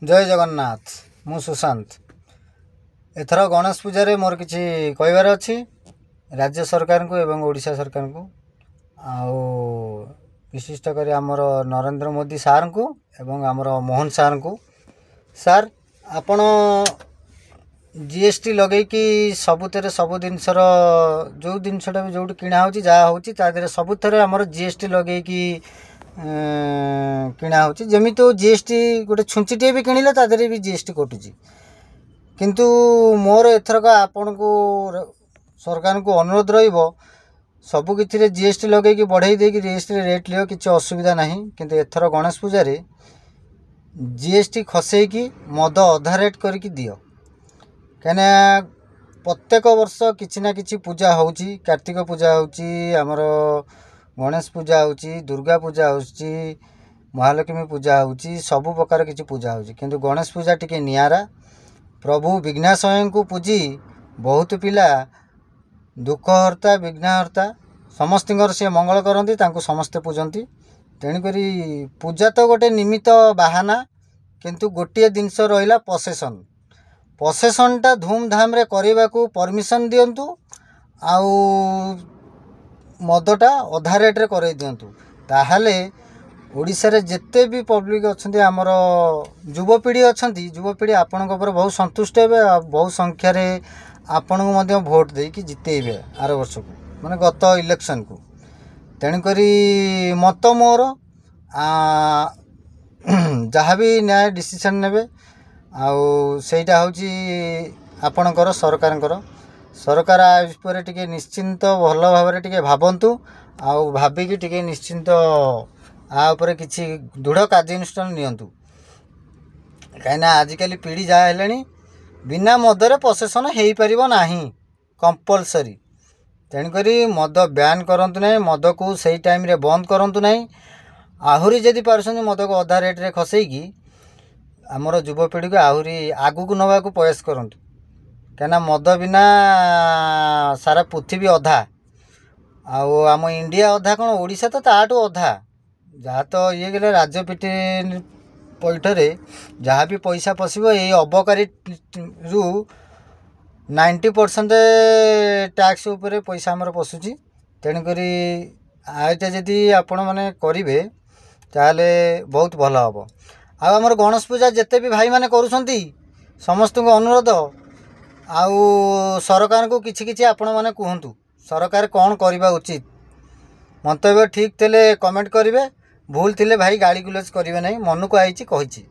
ଜୟ ଜଗନ୍ନାଥ। ମୁଁ ସୁଶାନ୍ତ। ଏଥର ଗଣେଶ ପୂଜାରେ ମୋର କିଛି କହିବାର ଅଛି ରାଜ୍ୟ ସରକାରଙ୍କୁ ଏବଂ ଓଡ଼ିଶା ସରକାରଙ୍କୁ, ଆଉ ବିଶିଷ୍ଟ କରି ଆମର ନରେନ୍ଦ୍ର ମୋଦି ସାର୍ଙ୍କୁ ଏବଂ ଆମର ମୋହନ ସାର୍ଙ୍କୁ। ସାର୍, ଆପଣ GST ଲଗେଇକି ସବୁଥିରେ, ସବୁ ଜିନିଷର, ଯେଉଁ ଜିନିଷଟା ବି ଯେଉଁଠି କିଣା ହେଉଛି, ଯାହା ହେଉଛି, ତା ଦେହରେ ସବୁଥିରେ ଆମର GST ଲଗେଇକି କିଣା ହେଉଛି। ଯେମିତି ହଉ, GST ଗୋଟେ ଛୁଞ୍ଚିଟିଏ ବି କିଣିଲେ ତା ଦେହରେ ବି GST କଟୁଛି। କିନ୍ତୁ ମୋର ଏଥରକ ଆପଣଙ୍କୁ, ସରକାରଙ୍କୁ ଅନୁରୋଧ ରହିବ, ସବୁ କିଛିରେ GST ଲଗେଇକି ବଢ଼େଇ ଦେଇକି GST rate ନିଅ, କିଛି ଅସୁବିଧା ନାହିଁ। କିନ୍ତୁ ଏଥର ଗଣେଶ ପୂଜାରେ GST ଖସେଇକି ମଦ ଅଧା ରେଟ୍ କରିକି ଦିଅ। କାହିଁକିନା ପ୍ରତ୍ୟେକ ବର୍ଷ କିଛି ନା କିଛି ପୂଜା ହେଉଛି। କାର୍ତ୍ତିକ ପୂଜା ହେଉଛି, ଆମର ଗଣେଶ ପୂଜା ହେଉଛି, ଦୁର୍ଗା ପୂଜା ହେଉଛି, ମହାଲକ୍ଷ୍ମୀ ପୂଜା ହେଉଛି, ସବୁ ପ୍ରକାର କିଛି ପୂଜା ହେଉଛି। କିନ୍ତୁ ଗଣେଶ ପୂଜା ଟିକେ ନିଆରା। ପ୍ରଭୁ ବିଘ୍ନାଶୟଙ୍କୁ ପୂଜି ବହୁତ ପିଲା ଦୁଃଖହର୍ତ୍ତା, ବିଘ୍ନହର୍ତ୍ତା, ସମସ୍ତଙ୍କର ସିଏ ମଙ୍ଗଳ କରନ୍ତି, ତାଙ୍କୁ ସମସ୍ତେ ପୂଜନ୍ତି। ତେଣୁକରି ପୂଜା ତ ଗୋଟେ ନିମିତ୍ତ ବାହାନା, କିନ୍ତୁ ଗୋଟିଏ ଜିନିଷ ରହିଲା ପ୍ରସେସନ୍। ପ୍ରସେସନ୍ଟା ଧୁମଧାମରେ କରିବାକୁ ପରମିସନ୍ ଦିଅନ୍ତୁ ଆଉ ମଦଟା ଅଧା ରେଟ୍ରେ କରାଇ ଦିଅନ୍ତୁ। ତାହେଲେ ଓଡ଼ିଶାରେ ଯେତେ ବି ପବ୍ଲିକ୍ ଅଛନ୍ତି, ଆମର ଯୁବପିଢ଼ି ଅଛନ୍ତି, ଯୁବପିଢ଼ି ଆପଣଙ୍କ ଉପରେ ବହୁତ ସନ୍ତୁଷ୍ଟ ହେବେ ଆଉ ବହୁ ସଂଖ୍ୟାରେ ଆପଣଙ୍କୁ ମଧ୍ୟ ଭୋଟ୍ ଦେଇକି ଜିତେଇବେ ଆର ବର୍ଷକୁ, ମାନେ ଗତ ଇଲେକ୍ସନ୍କୁ। ତେଣୁକରି ମତ ମୋର, ଯାହା ବି ନ୍ୟାୟ ଡିସିସନ୍ ନେବେ, ଆଉ ସେଇଟା ହେଉଛି ଆପଣଙ୍କର, ସରକାରଙ୍କର। ସରକାର ଆ ଉପରେ ଟିକେ ନିଶ୍ଚିନ୍ତ ଭଲ ଭାବରେ ଟିକେ ଭାବନ୍ତୁ ଆଉ ଭାବିକି ଟିକେ ନିଶ୍ଚିନ୍ତ ଆ ଉପରେ କିଛି ଦୃଢ଼ କାର୍ଯ୍ୟାନୁଷ୍ଠାନ ନିଅନ୍ତୁ। କାହିଁକିନା ଆଜିକାଲି ପିଢ଼ି ଯାହା ହେଲେଣି, ବିନା ମଦରେ ପ୍ରସେସନ୍ ହେଇପାରିବ ନାହିଁ, କମ୍ପଲସରି। ତେଣୁକରି ମଦ ବ୍ୟାନ୍ କରନ୍ତୁ ନାହିଁ, ମଦକୁ ସେଇ ଟାଇମ୍ରେ ବନ୍ଦ କରନ୍ତୁ ନାହିଁ। ଆହୁରି ଯଦି ପାରୁଛନ୍ତି, ମଦକୁ ଅଧା ରେଟ୍ରେ ଖସେଇକି ଆମର ଯୁବପିଢ଼ିକୁ ଆହୁରି ଆଗକୁ ନେବାକୁ ପ୍ରୟାସ କରନ୍ତୁ। କାହିଁକିନା ମଦ ବିନା ସାରା ପୃଥିବୀ ଅଧା, ଆଉ ଆମ ଇଣ୍ଡିଆ ଅଧା କ'ଣ, ଓଡ଼ିଶା ତ ତାଠୁ ଅଧା। ଯାହା ତ ଇଏ ଗଲେ ରାଜ୍ୟ ପିଠି ପଇଠରେ ଯାହା ବି ପଇସା ପଶିବ, ଏଇ ଅବକାରୀରୁ 90% ଟ୍ୟାକ୍ସ ଉପରେ ପଇସା ଆମର ପଶୁଛି। ତେଣୁକରି ଏଇଟା ଯଦି ଆପଣମାନେ କରିବେ, ତାହେଲେ ବହୁତ ଭଲ ହେବ। ଆଉ ଆମର ଗଣେଶ ପୂଜା ଯେତେ ବି ଭାଇମାନେ କରୁଛନ୍ତି, ସମସ୍ତଙ୍କୁ ଅନୁରୋଧ, ଆଉ ସରକାରଙ୍କୁ କିଛି କିଛି ଆପଣମାନେ କୁହନ୍ତୁ, ସରକାର କ'ଣ କରିବା ଉଚିତ। ମନ୍ତବ୍ୟ ଠିକ୍ ଥିଲେ କମେଣ୍ଟ କରିବେ, ଭୁଲ ଥିଲେ ଭାଇ ଗାଳି ଗୁଲଜ କରିବେ ନାହିଁ। ମନକୁ ଆଇଛି କହିଛି।